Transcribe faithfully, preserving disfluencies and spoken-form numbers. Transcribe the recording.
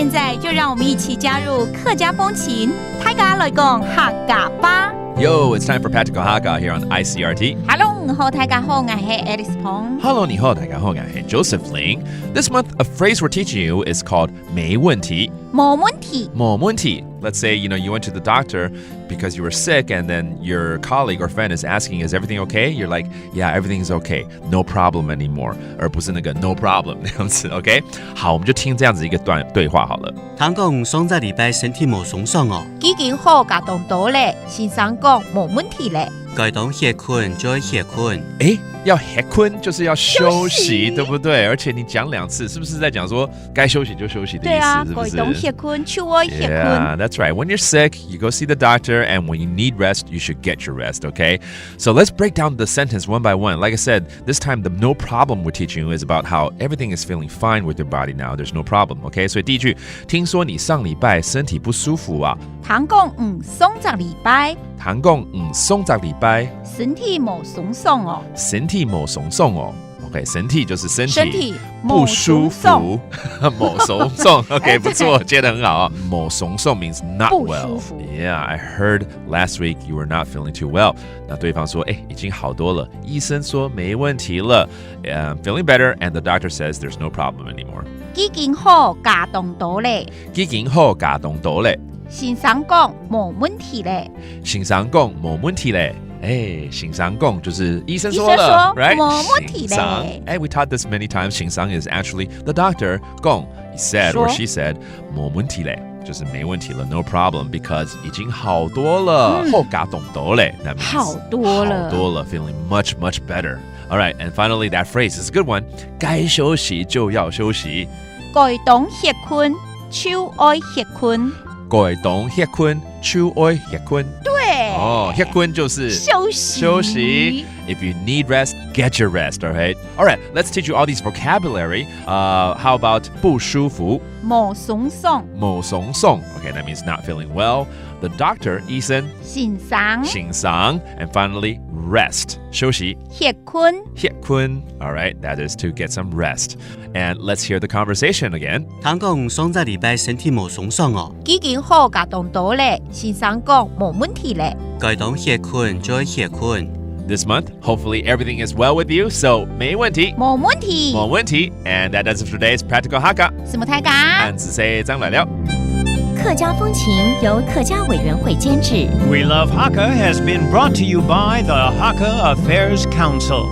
現在就讓我們一起加入客家風情，大家來講客家話。 Yo, it's time for Practical Hakka here on I C R T. Hello，你好，大家好，我係Alice Pong。 Hello, 你好，大家好，我係Joseph Ling. This month, a phrase we're teaching you is called 沒問題.無問題。 無問題. Let's say, you know, you went to the doctor because you were sick and then your colleague or friend is asking, "Is everything okay?" You're like, "Yeah, everything's okay. No problem anymore." 而不是那個 "no problem" 那樣子, OK? 好，我們就聽這樣子一個段對話好了。 聽講上隻禮拜身體無鬆爽哦，已經好加當多咧，先生講無問題咧。該當歇睏就愛歇睏。誒，要歇睏就是要休息，休息。 對不對？而且你講兩次，是不是在講說該休息就休息的意思？對啊，是不是？該當歇睏就愛歇睏。 Yeah, that's right. When you're sick, you go see the doctor, and when you need rest, you should get your rest, okay? So let's break down the sentence one by one. Like I said, this time the "no problem" we're teaching you is about how everything is feeling fine with your body now. There's no problem, okay? 所以第一句，聽說你上禮拜身體不舒服啊？聽講你上隻禮拜聽講你上隻禮拜身體無鬆爽哦。身體無鬆爽哦。OK，身體就是身體，身體不舒無鬆爽。 服，無鬆爽。OK，哎，不錯，接得很好啊。無鬆爽 means not 不 well. 舒服。 Yeah, I heard last week you were not feeling too well. 那對方說，哎，已經好多了，醫生說沒問題了，I'm feeling better, and the doctor says there's no problem anymore. 已經好加當多咧，已經好加當多咧。先生講無問題咧。 先生講無問題咧。哎，先生講就是醫生說了，醫生說 right? 無問題咧。 先生。哎，we taught this many times. 先生 is actually the doctor. 講 he said or 說。 she said 無問題咧，就是沒問題了，no problem, because 已經好多了，嗯。好加當多咧。That means 好多了。 好多了，feeling much much better. All right, and finally that phrase is a good one. 該休息就要休息。 該當歇睏就愛歇睏。 該當歇睏就愛歇睏。對。哦，歇睏就是休息。 休息。If you need rest, get your rest, all right? All right, let's teach you all these vocabulary. Uh, how about 不舒服?無鬆爽。 無鬆爽. Okay, that means not feeling well. The doctor, 醫生。先生。 先生。And finally, rest. 休息。 歇睏。 歇睏. All right, that is to get some rest. And let's hear the conversation again. 聽講上隻禮拜身體無鬆爽哦，已經好加當多咧，先生講無問題咧。 該當歇睏就愛歇睏。 This month, hopefully everything is well with you, so 沒問題。無問題。 無問題。And that does it for today's Practical Hakka. 承蒙大家。 恁仔細，正來尞。 客家風情由客家委員會監製。 We Love Hakka has been brought to you by the Hakka Affairs Council.